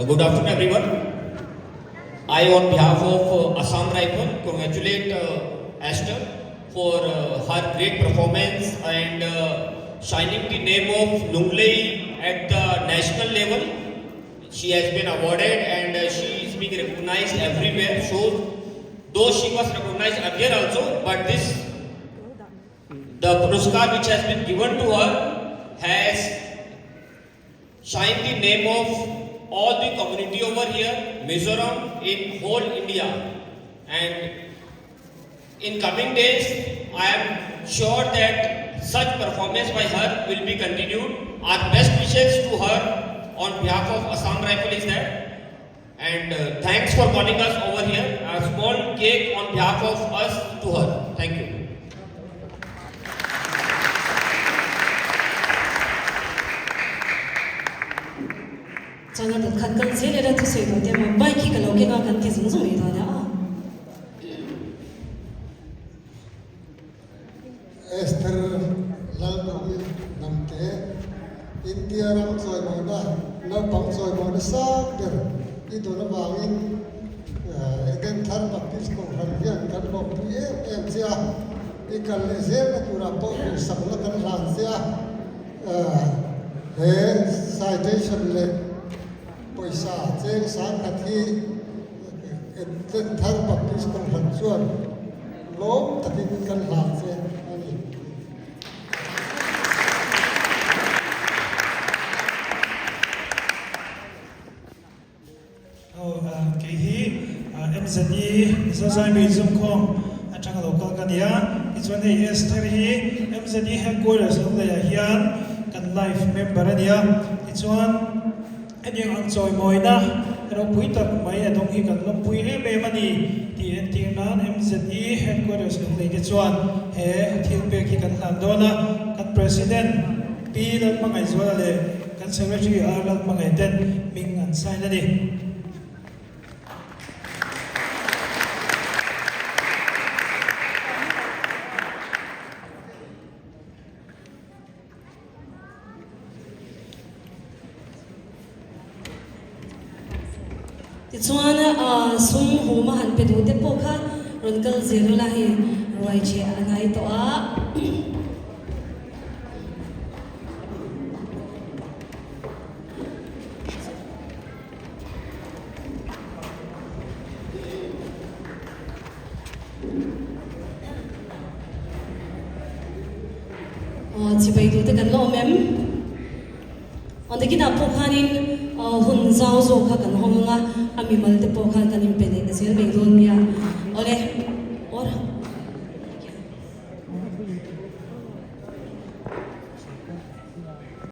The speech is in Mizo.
Good afternoon everyone. I on behalf of uh, Assam Rifle congratulate uh, Esther for uh, her great performance and uh, shining the name of Lunglei at the national level. She has been awarded and uh, she is being recognized everywhere. So though she was recognized earlier also, but this the Puraskar which has been given to her has shined the name of all the community over here, Mizoram, in whole India. And in coming days, I am sure that such performance by her will be continued. Our best wishes to her on behalf of Assam Rifle is there. And uh, thanks for calling us over here. A small cake on behalf of us to her. Thank you. Chuan a dawt khat kal zel ila thusawi tawh te maw bike hi ka lo keng a kan ti zung zung mai dawn a aw. Esther Lalbawi Hnamte, India ram chawimawina naupang chawimawina sang ber i dawn avangin Eden Thar Baptist Kohhran hian kan hlawhpui em em che a, i kal leh zelna turah pawh duhsakna kan hlan che a, he citation leh pawisa cheng sangkhat hi Eden Thar Baptist Kohhran chuan Lawm takin kan hlan che a ni. Aw, kei hi MZE Mizo Zaimi Zumkhawm atanga lo kal ka ni a, tichuan hei Esther hi MZE Headquarters Lungleiah hian kan life member a ni a, tichuan Hetiang ang chawimawina ropui tak mai a dawng hi kan lawmpui em em a ni tih entir nan MZE Headquarters Lunglei te chuan he thil pek hi kan hlan dawn a, kan President Pi Lalhmangaihzuala leh kan Secretary R Lalhmangaih ten hming an sign a ni. Tichuan sum hum a han pe duh te pawh kha rawn kal zel ula hei ruai cheh a ngai tawh a. Aw chibai duh te kan la awm em? Aw nakinah pawh khanin hun zau zawk kha kan hawng ang a, a mimal te pawh khan kan inpe leh zel mai dawn nia. Awle.